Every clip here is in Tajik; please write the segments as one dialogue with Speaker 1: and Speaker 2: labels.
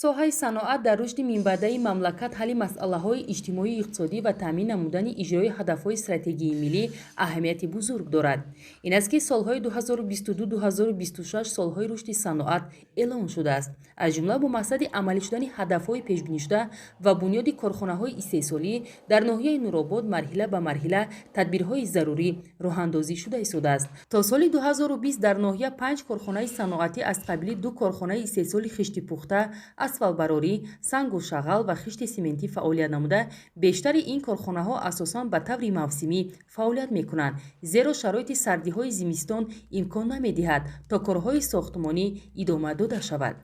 Speaker 1: Соҳаи саноат дар рушди минбаъдаи мамлакат, ҳалли масъалаҳои иҷтимоию иқтисодӣ ва таъмин намудани иҷрои ҳадафҳои стратегии миллӣ аҳамияти бузург дорад. Ин аст, ки солҳои 2022-2026 солҳои рушди саноат эълон шудааст. Аз ҷумла, бо мақсади амалӣ шудани ҳадафҳои пешбинишуда ва бунёди корхонаҳои истеҳсолӣ дар ноҳияи Нуробод марҳила ба марҳила тадбирҳои зарурӣ роҳандозӣ шуда истодааст. То соли 2020 дар ноҳия панҷ корхонаи саноатӣ аз қабили ду корхонаи истеҳсоли хишти пухта, асфалтбарорӣ, сангу шағал ва хишти симентӣ фаъолият намуда, бештари ин корхонаҳо асосан ба таври мавсимӣ фаъолият мекунанд, зеро шароити сардиҳои зимистон имкон намедиҳад, то корҳои сохтмонӣ идома дода шавад.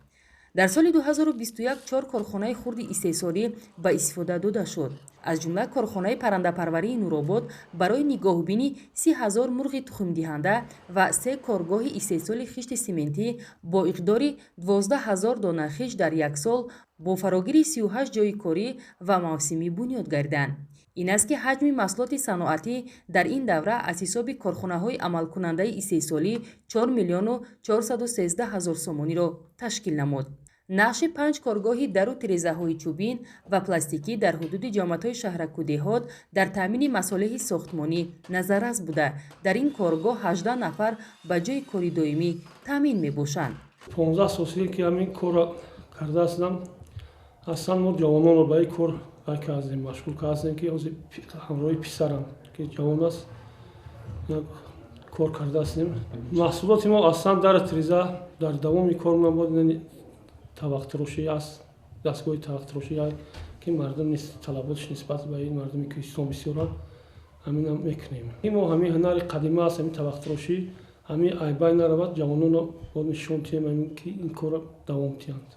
Speaker 1: Дар соли 2021 чор корхонаи хурди истеҳсолӣ ба истифода дода шуд. Аз ҷумла, корхонаи паррандапарварии Нуробод барои нигоҳубини 30 000 мурғи тухмдиҳанда ва се коргоҳи истеҳсоли хишти симентӣ бо иқдори 12 000 дона хишт дар як сол бо фарогири 38 ҷойи корӣ ва мавсимӣ бунёд гардиданд. Ин аст, ки ҳаҷми маҳсулоти саноатӣ дар ин давра аз ҳисоби корхонаҳои амалкунандаи истеҳсолӣ 4 миллиону 413 ҳазор сомониро ташкил намуд. Нақши панҷ коргоҳи дару тирезаҳои чӯбин ва пластикӣ дар ҳудуди ҷамоатҳои шаҳраку деҳот дар таъмини масолеҳи сохтмонӣ назаррас буда, дар ин коргоҳ 18 нафар ба ҷойи кори доимӣ таъмин мебошанд.
Speaker 2: 15 сол ки ҳамин корро карда ҳастам. Аслан мо ҷавононро ба ин кор вай кардем, машғул кардем, ки ҳозир ҳамроҳи писарам, ки ҷавон аст, кор карда ҳастем. Маҳсулоти мо аслан дару тиреза. Дар давоми кор мо табақтарошӣ аст, дастгоҳи табақтарошӣ, ки мардум талаботш нисбат ба ин мардуми кӯҳистон бисёранд, ҳаминам мекунем. Мо ҳамин ҳунари қадима аст, ҳамин табақтарошӣ, ҳамин айбай наравад, ҷавононро бояд нишон диҳем, ҳамин ки ин корро давом диҳанд.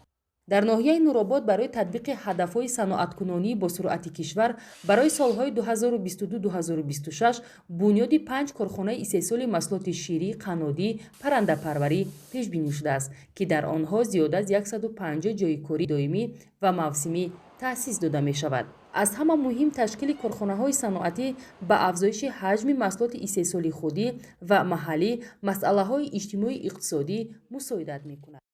Speaker 1: Дар ноҳияи Нуробод барои татбиқи ҳадафҳои саноаткунонии босуръати кишвар барои солҳои 2022-2026 бунёди панҷ корхонаи истеҳсоли маҳсулоти ширӣ, қаннодӣ, паррандапарварӣ пешбинӣ шудааст, ки дар онҳо зиёда аз 150 ҷойи кори доимӣ ва мавсимӣ таъсис дода мешавад. Аз ҳама муҳим, ташкили корхонаҳои саноатӣ ба афзоиши ҳаҷми маҳсулоти истеҳсоли худӣ ва маҳаллӣ, масъалаҳои иҷтимоию иқтисодӣ мусоидат мекунад.